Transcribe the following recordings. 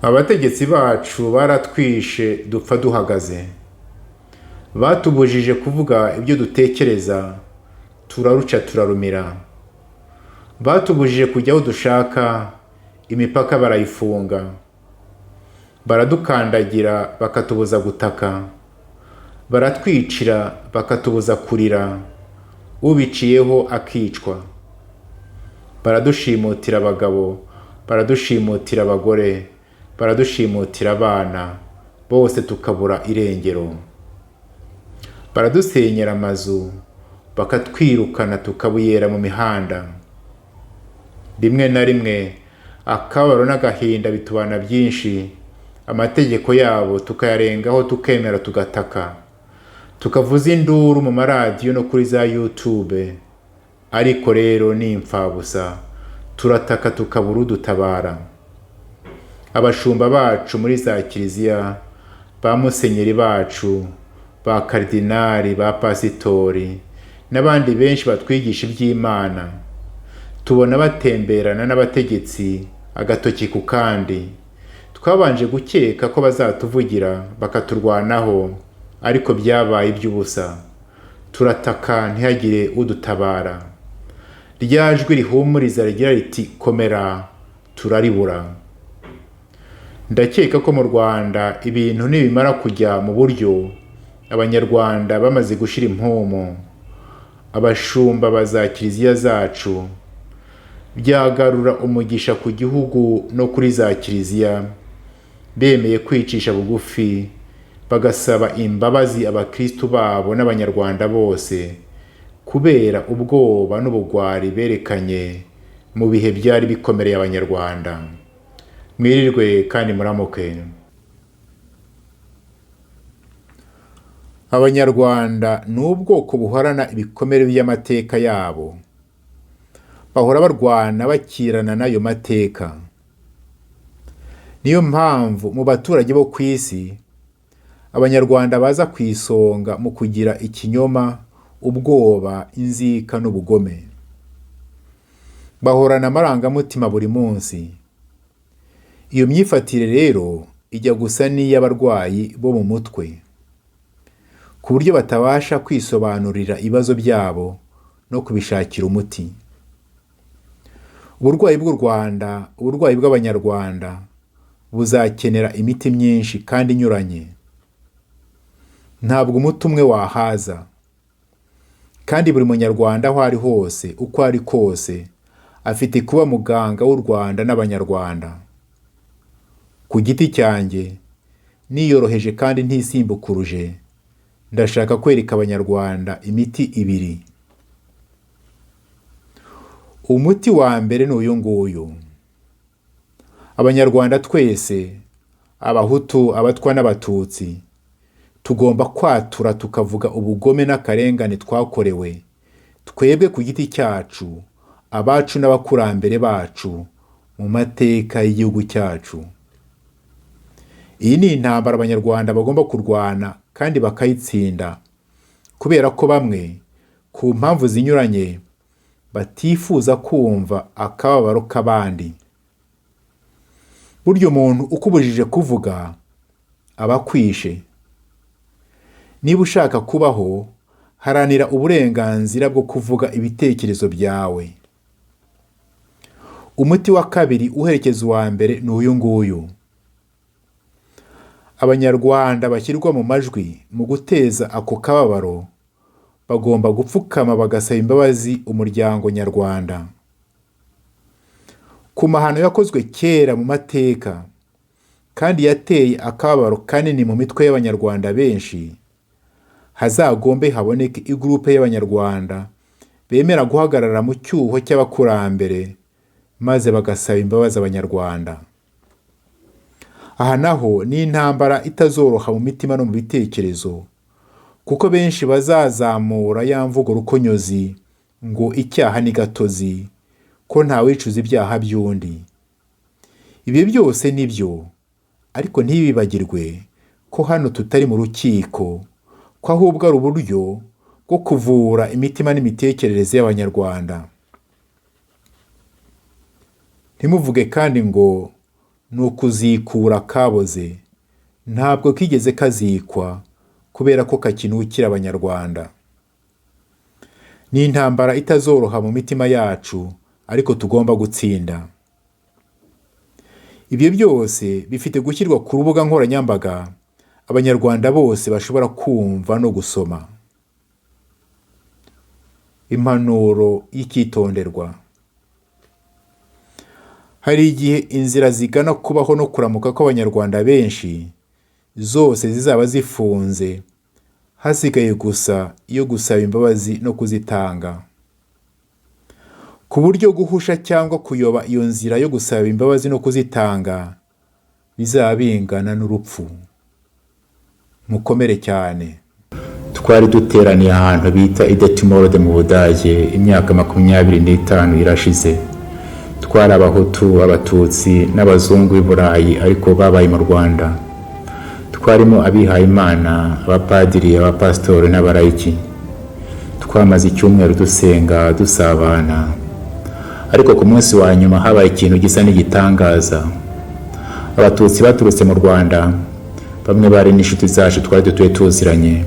Abategetsi bacu baratwishe dupfa duhagaze. Batubujije kuvuga ibyo dutekereza, turaruca turarumira. Batubujije kujya aho dushaka, imipaka barayifunga. Baradukandagira bakatubuza gutaka. Baratwicira bakatubuza kurira, ubiciyeho akicwa. Baradushimutira abagabo, baradushimutira abagore, baradushimutira abana, bose tukabura irengero. Baradusenyera amazu, bakatwirukana tukabuyera mu mihanda. Rimwe na rimwe akababaro n'agahinda bitubana byinshi, amategeko yabo tukayarengaho tukemera tugataka. Tukavuza induru mu maradiyo no kuri za YouTube. Ariko rero ni imfabusa, turataka tukabura udutabara. Abashumba bacu muri za kiliziya, ba musenyeri bacu, ba karidinali, ba pasitori n'abandi benshi batwigisha iby'Imana, tubona batemberana n'abategetsi agatoki ku kandi. Twabanje gukeka ko bazatuvugira bakaturwanaho, ariko byabaye iby'ubusa. Turataka ntihagire udutabara. Rya jwi rihumuriza rigira riti komera, turaribura. Ndakeka ko mu Rwanda ibintu nibimara kujya mu buryo, Abanyarwanda bamaze gushira impumu, abashumba ba za kiliziya zacu, byagarura umugisha ku gihugu no kuri za kiliziya, bemeye kwicisha bugufi bagasaba imbabazi abakristu babo n'Abanyarwanda bose kubera ubwoba n'ubugwari berekanye mu bihe byari bikomereye Abanyarwanda. Mwirirwe kandi muramuke. Abanyarwanda ni ubwoko buhorana ibikomere by'amateka yabo. Bahora barwana bakirana n'ayo mateka. Niyo mpamvu mu baturage bo ku isi, Abanyarwanda baza ku isonga mu kugira ikinyoma, ubwoba, inzika n'ubugome. Bahorana amarangamutima buri munsi. Iyo myifatire rero ijya gusa n'iy'abarwayi bo mu mutwe, ku buryo batabasha kwisobanurira ibibazo byabo no kubishakira umuti. Uburwayi bw'u Rwanda, uburwayi bw'Abanyarwanda buzakenera imiti myinshi kandi inyuranye. Ntabwo umuti umwe wahaza, kandi buri munyarwanda aho ari hose, uko ari kose, afite kuba muganga w'u Rwanda n'Abanyarwanda. Ku giti cyanjye, niyoroheje kandi ntisimbukuruje, ndashaka kwereka Abanyarwanda imiti ibiri. Umuti wa mbere ni uyu nguyu. Abanyarwanda twese, Abahutu, Abatwa n'Abatutsi, tugomba kwatura tukavuga ubugome n'akarengane twakorewe, twebwe ku giti cyacu, abacu n'abakurambere bacu, mu mateka y'igihugu cyacu. Iyi ni intambara Abanyarwanda bagomba kurwana kandi bakayitsinda, kubera ko bamwe, ku mpamvu zinyuranye, batifuza kumva akababaro k'abandi. Burya umuntu ukubujije kuvuga aba akwishe. Niba ushaka kubaho, haranira uburenganzira bwo kuvuga ibitekerezo byawe. Umuti wa kabiri uherekeza uwa mbere ni uyu nguyu. Abanyarwanda bashyirwa mu majwi mu guteza ako kababaro bagomba gupfukama bagasaba imbabazi umuryango nyarwanda. Ku mahano yakozwe kera mu mateka kandi yateye akababaro kanini mu mitwe y'Abanyarwanda benshi, hazagombe haboneke igurupe y'Abanyarwanda bemera guhagarara mu cyuho cy'abakurambere maze bagasaba imbabazi Abanyarwanda. Aha naho ni intambara itazoroha mu mitima no mu bitekerezo, kuko benshi bazazamura ya mvugo rukonyozi ngo icyaha ni gatozi, ko ntawicuza ibyaha by'undi. Ibyo byose ni byo, ariko ntibibagirwe ko hano tutari mu rukiko, ko ahubwo ari uburyo bwo kuvura imitima n'imitekerereze y'Abanyarwanda. Ntimuvuge kandi ngo Ni ukuzikura kaboze, ntabwo kigeze kazikwa kubera ko kakinukira Abanyarwanda. Ni intambara itazoroha mu mitima yacu, ariko tugomba gutsinda. Ibyo byose bifite gushyirwa ku rubuga nkoranyambaga Abanyarwanda bose bashobora kumva no gusoma. Impanuro y'icyitonderwa. Hari igihe inzira zigana kubaho no kuramuka kw'Abanyarwanda benshi zose zizaba zifunze, hasigaye gusa iyo gusaba imbabazi no kuzitanga. Ku buryo guhusha cyangwa kuyoba iyo nzira yo gusaba imbabazi no kuzitanga bizaba bingana n'urupfu. Mukomere cyane. Twari duteraniye ahantu bita i Detmold mu Budage, imyaka 25 irashize. Twari Abahutu, Abatutsi n'abazungu b'i Burayi ariko babaye mu Rwanda. Twarimo abihayimana, abapadiri, abapasitori n'abarayiki. Twamaze icyumweru dusenga, dusabana. Ariko ku munsi wa nyuma habaye ikintu gisa n'igitangaza. Abatutsi baturutse mu Rwanda, bamwe bari n'inshuti zacu twari dutuye tuziranye,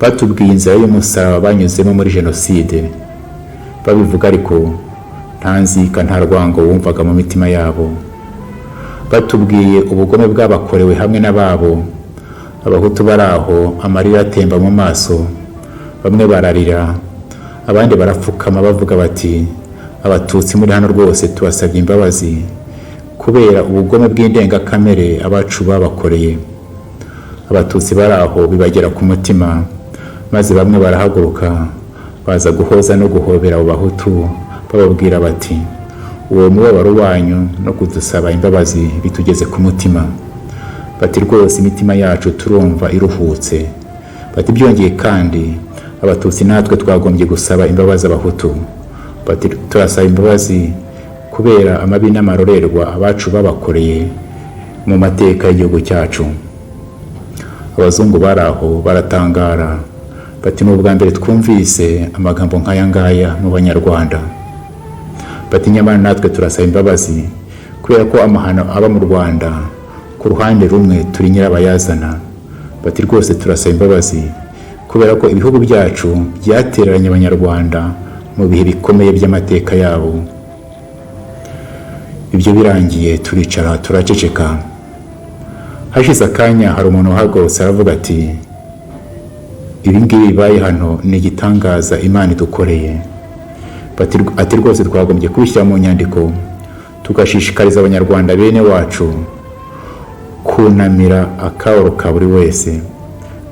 batubwiye inzira y'umusaraba banyuzemo muri jenoside. Babivuga ariko nta nzika, nta rwango wumvaga mu mitima yabo. Batubwiye ubugome bwabakorewe hamwe n'ababo. Abahutu bari aho, amarira atemba mu maso, bamwe bararira, abandi barapfukama bavuga bati: "Abatutsi muri hano rwose tubasabye imbabazi kubera ubugome bw'indengakamere abacu babakoreye." Abatutsi bari aho bibagera ku mutima, maze bamwe barahaguruka baza guhoza no guhobera abo Bahutu, bababwira bati: "Uwo mubabaro wanyu no kudusaba imbabazi bitugeze ku mutima." Bati: "Rwose imitima yacu turumva iruhutse." Bati: "Byongeye kandi, Abatutsi natwe twagombye gusaba imbabazi Abahutu." Bati: "Turasaba imbabazi kubera amabi n'amarorerwa abacu babakoreye mu mateka y'igihugu cyacu." Abazungu bari aho baratangara, bati: "Ni ubwa mbere twumvise amagambo nk'aya ngaya mu Banyarwanda." Bati: "Nyamara natwe turasaba imbabazi kubera ko amahano aba mu Rwanda, ku ruhande rumwe turi nyirabayazana." Bati: "Rwose turasaba imbabazi kubera ko ibihugu byacu byatereranye Abanyarwanda mu bihe bikomeye by'amateka yabo." Ibyo birangiye turicara, turaceceka. Hashize akanya hari umuntu uhagurutse aravuga ati: "Ibi ngibi bibaye hano ni igitangaza Imana idukoreye." Ati: "Rwose twagombye kubishyira mu nyandiko, tugashishikariza Abanyarwanda bene wacu kunamira akababaro ka buri wese,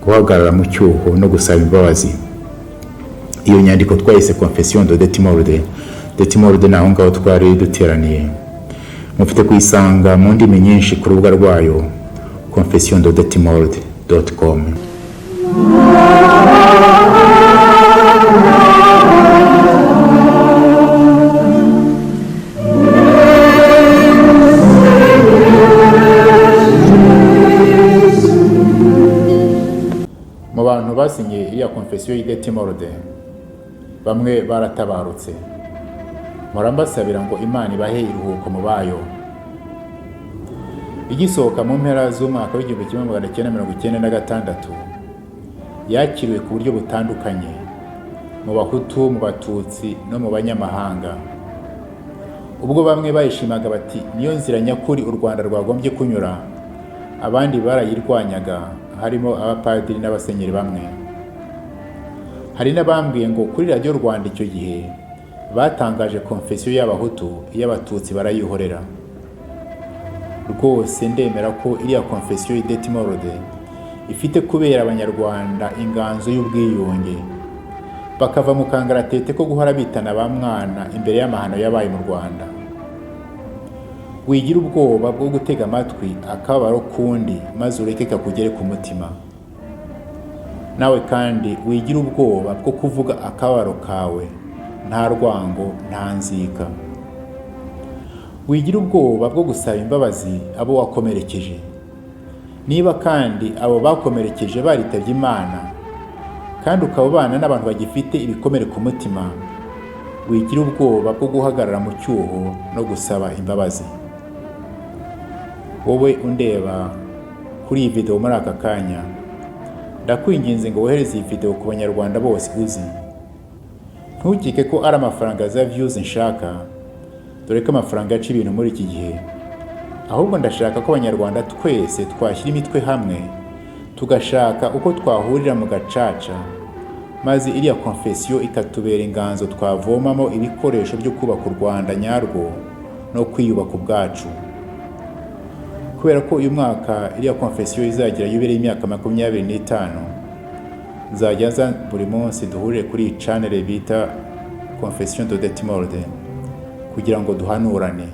guhagarara mu cyuho no gusaba imbabazi." Iyo nyandiko twayise Confession de Detmold. Detmold ni aho ngaho twari duteraniye. Mufite kuyisanga mu ndimi nyinshi ku rubuga rwayo confessiondedetmold.com. Mu bantu basinye iriya confession y'i Detmold, bamwe baratabarutse. Mpora mbasabira ngo Imana ibahe iruhuko mu bayo. Igisohoka mu mpera z'umwaka w'1996, yakiriwe ku buryo butandukanye mu Bahutu, mu Batutsi no mu banyamahanga. Ubwo bamwe bayishimaga bati: "Niyo nzira nyakuri u Rwanda rwagombye kunyura," abandi barayirwanyaga, harimo abapadiri n'abasenyeri bamwe. Hari n'abambwiye ngo kuri Radiyo Rwanda icyo gihe batangaje confession y'Abahutu, iy'Abatutsi barayihorera. Rwose ndemera ko iriya confession y'i Detmold ifite kubera Abanyarwanda inganzo y'ubwiyunge, bakava mu kangaratete ko guhora bitana ba mwana imbere y'amahano yabaye mu Rwanda. Wigira ubwoba bwo gutega amatwi akababaro k'undi, maze ureke kakugere ku mutima. Nawe kandi wigira ubwoba bwo kuvuga akababaro kawe, nta rwango, nta nzika. Wigira ubwoba bwo gusaba imbabazi abo wakomerekeje. Niba kandi abo bakomerekeje baritabye Imana, kandi ukaba ubana n'abantu bagifite ibikomere ku mutima, wigira ubwoba bwo guhagarara mu cyuho no gusaba imbabazi. Wowe undeba kuri iyi video muri aka kanya, ndakwinginze ngo wohereze iyi video ku Banyarwanda bose uzi. Ntukike ko ari amafaranga za views nshaka, dore ko amafaranga aca ibintu muri iki gihe. Ahubwo ndashaka ko Abanyarwanda twese twashyira imitwe hamwe, tugashaka uko twahurira mu gacaca, maze iriya confession ikatubera inganzo twavomamo ibikoresho byo kubaka u Rwanda nyarwo no kwiyubaka ubwacu. Kubera ko uyu mwaka iriya confession izagira yubile y'imyaka 25, nzajya nza buri munsi duhurire kuri iyi channel bita Confession de Detmold kugira ngo duhanurane.